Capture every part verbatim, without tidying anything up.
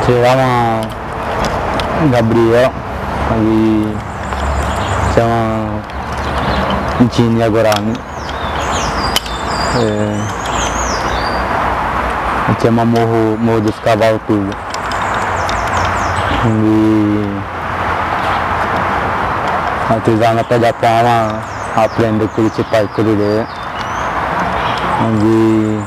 Chama Gabriel, ali chama Inchini agora, né? É, chama Morro, Morro dos Cavalos Tudo. E artesanato de Japão, aprende com esse pai, com ele. Onde,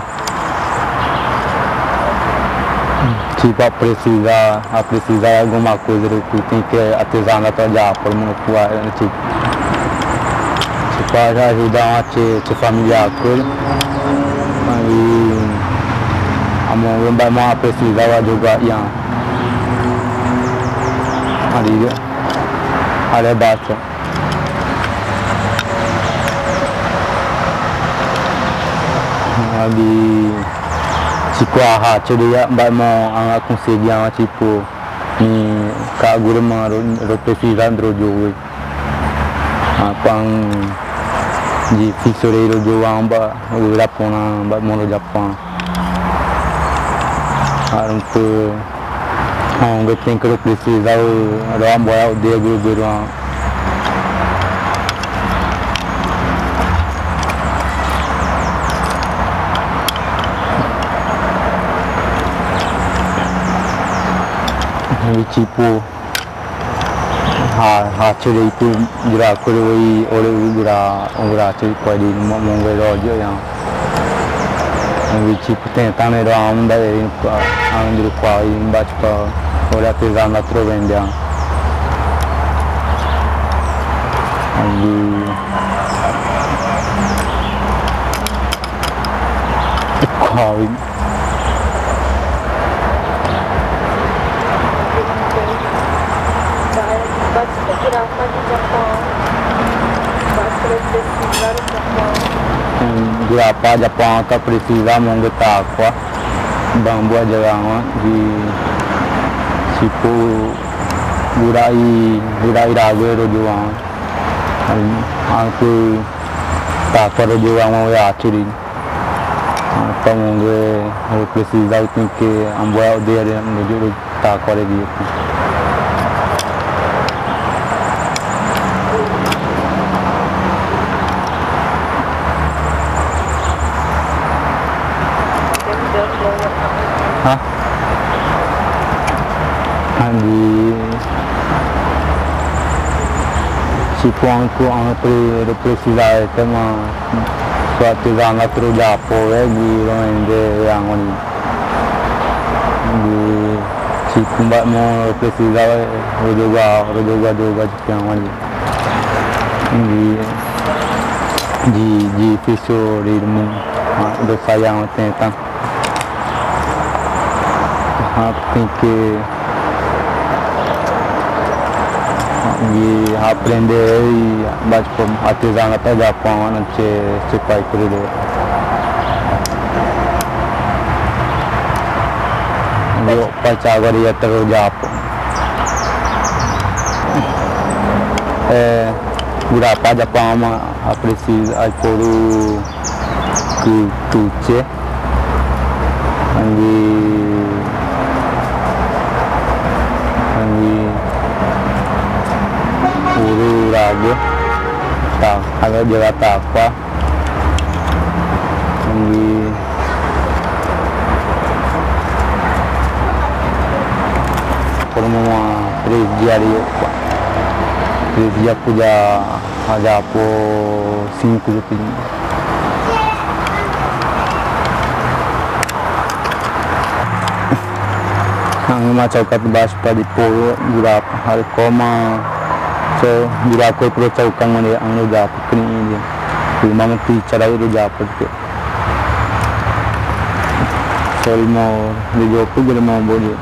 tipo, a precisar, a precisar de alguma coisa, tu tem que artesanato de Japão, mano, tipo, tipo, ajuda a te, te família, tudo. Aí, a mão, vai mais precisar, vai jogar, yeah. Ali, ali basta. Abi, si kwa ha, chede ya, ba mo, an aconselha, tipo, ni ka gure ma ro, ro presiza ro jogo. Apan, di fisore ro jogo, an ba, ro Japão, an ba, mo ro Japão. Aron pe, aron pe tem que precisar, o, o amboia o dedo, o dedo, a. E tipo, Ha, ha, chede itu jura kuri wai, ore jura, jura chede kuri di mo, mo ngai ro jo ya. Mo ngai chi puten tane ro am da e pa, am jura kuri ba pa, ore artesanato vende. Andi kuri. Gurapa Japão ka presiza mo ngai takua. Bambu aja lawan di sipu gurai, gurai ragu ro juang. Aku takua ro juang mau ya curi. Apa mo ngai presiza, tem que amboia o dedo, mo juro. Takua de dia. Ha? Andi. Si puangku ang pre, presiza tema. Suatu zanga tru japo, eh, di ro ende yang oni. Di si kumba mo presiza, eh, ro joga, ro joga, joga, yang oni. Di, di, di piso di mo, ah, do sayang tentang. Hap tem que, e aprende e bate com artesanato de Japão, né, che, che pai crudo. Yo, pai chago de Japão. Eh, gurapa Japão, ma, apresi, ai, poru, ku, kuche. Andi, andi, uru ragu, ta, ada jela tapa. Andi, por uma três dias ali, três dias podia. Ada po cinco de pin. Ang ma chaukat bas pa di polo, gura hari koma. So, gura koi pro chaukan mane ang lo japo kini ini. Kuma mati charai lo japo ke. Sol mo, di jopo gura mo boje.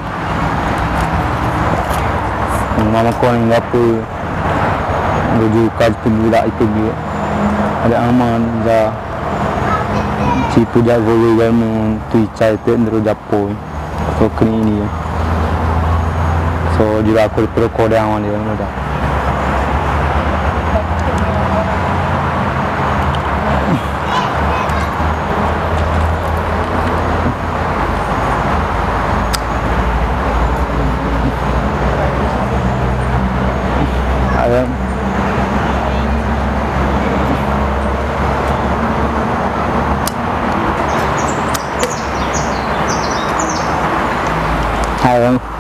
Ang mama ko ang gapo. Ro joga ka tu gura itu gura. Ada aman da. Si puja voli ga mo tu ichai te ndro japo. So kini ini. So jura kuri pro kore aman ya, no da. Hai bang.